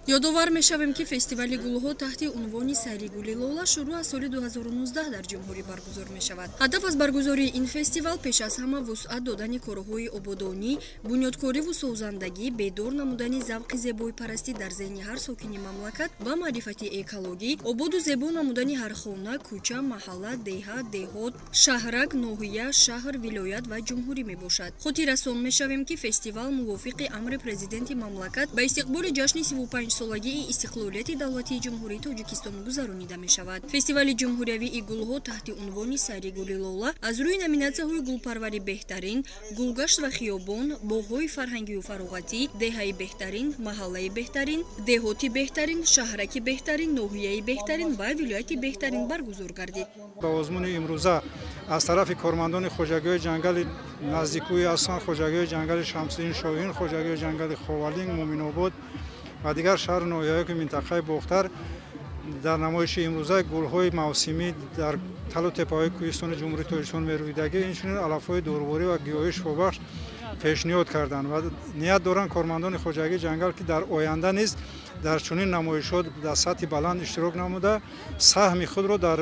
Ёдовар мешавем, ки фестивали гулҳо таҳти унвони «Сайри гули лола» шурӯъ аз соли 2019 дар ҷумҳурӣ баргузор мешавад. Ҳадаф аз баргузории ин фестивал пеш аз ҳама вусъат додани корҳои ободонӣ, бунёдкориву созандагӣ, бедор намудани завқи зебоипарастӣ дар зеҳни ҳар сокини мамлакат ва маърифати экологӣ, ободу зебо намудани ҳар хона, кӯча, маҳалла, деҳа, деҳот, шаҳрак, ноҳия, шаҳр, вилоят ва ҷумҳурӣ мебошад. Хотиррасон мешавем, ки фестивал мувофиқи амри Президенти мамлакат ба истиқболи ҷашни 35-солагии истиқлолияти давлатии Ҷумҳурии Тоҷикистон гузаронида мешавад. Фестивали ҷумҳуриявии гулҳо таҳти унвони «Сайри гули лола» аз рӯи номинатсияҳои гулпарвари беҳтарин, гулгашт ва хиёбон, боғҳои фарҳангию фароғатӣ, деҳаи беҳтарин, маҳаллаи беҳтарин, деҳоти беҳтарин, шаҳраки беҳтарин, ноҳияи беҳтарин ва вилояти беҳтарин баргузор гардид. Ба озмуни имрӯза аз тарафи кормандони хоҷагиҳои ҷангали наздикӯи, асан хоҷагиҳои ҷангали Шамсиддин Шоҳин, хоҷагиҳои ҷангали Ховалинг, Муминобод ва дигар шаҳру ноҳияҳое ки минтақаи Бохтар, дар намоиши имрӯза гулҳои мавсимӣ дар талу теппаҳои кӯҳистони Ҷумҳурии Тоҷикистон мерӯидагӣ, инчунин алафҳои доруворӣ ва гиёҳии шифобахш пешниҳод карданд ва ният доранд кормандони хоҷагии ҷангал, ки дар оянда низ дар чунин намоишҳо дар сатҳи баланд иштирок намуда, саҳми худро дар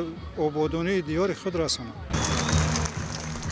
ободонии диёри худ расонанд.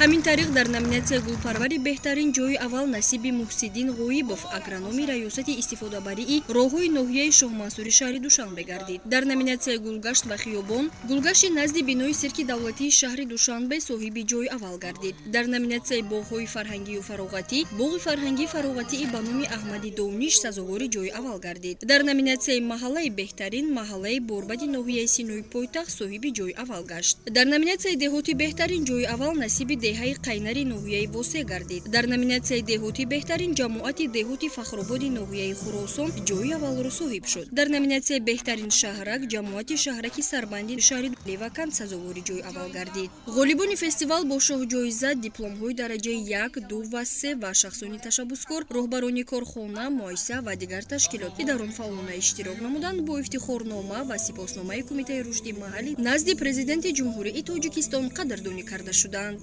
Ҳамин тариқ, дар номинатсияи гулпарвари беҳтарин ҷои аввал насиби Муҳсиддин Ғоибов, агрономи раёсати истифодабарии роҳҳои ноҳияи Шоҳмансури шаҳри Душанбе гардид. Дар номинатсияи гулгашт ва хиёбон гулгашти назди бинои сирки давлатии шаҳри Душанбе соҳиби ҷои аввал гардид. Дар номинатсияи боғҳои фарҳангию фароғатӣ боғи фарҳангии фароғатии ба номи Аҳмади Дониш сазовори ҷои аввал гардид. Дар номинатсияи маҳаллаи беҳтарин маҳаллаи Борбади ноҳияи Синои пойтахт соҳиби ҷои аввал гашт. Дар номинатсияи деҳоти беҳтарин ҷои аввал насиби деҳаи Қайнари ноҳияи Восе гардид. Дар номинатсияи деҳоти беҳтарин ҷамоати деҳоти Фахрободи ноҳияи Хуросон ҷои аввалро соҳиб шуд. Дар номинатсияи беҳтарин шаҳрак ҷамоати шаҳраки Сарбанди шаҳри Леваканд сазовори ҷои аввал гардид. Ғолибони фестивал бо шоҳҷоиза, дипломҳои дараҷаи як, ду ва се ва шахсони ташаббускор, роҳбарони корхона, муассиса ва дигар ташкилот, ки дар он фаъолона иштирок намуданд, бо ифтихорнома ва сипосномаи Кумитаи рушди маҳаллӣ назди Президенти Ҷумҳурии Тоҷикистон қадрдонӣ карда шуданд.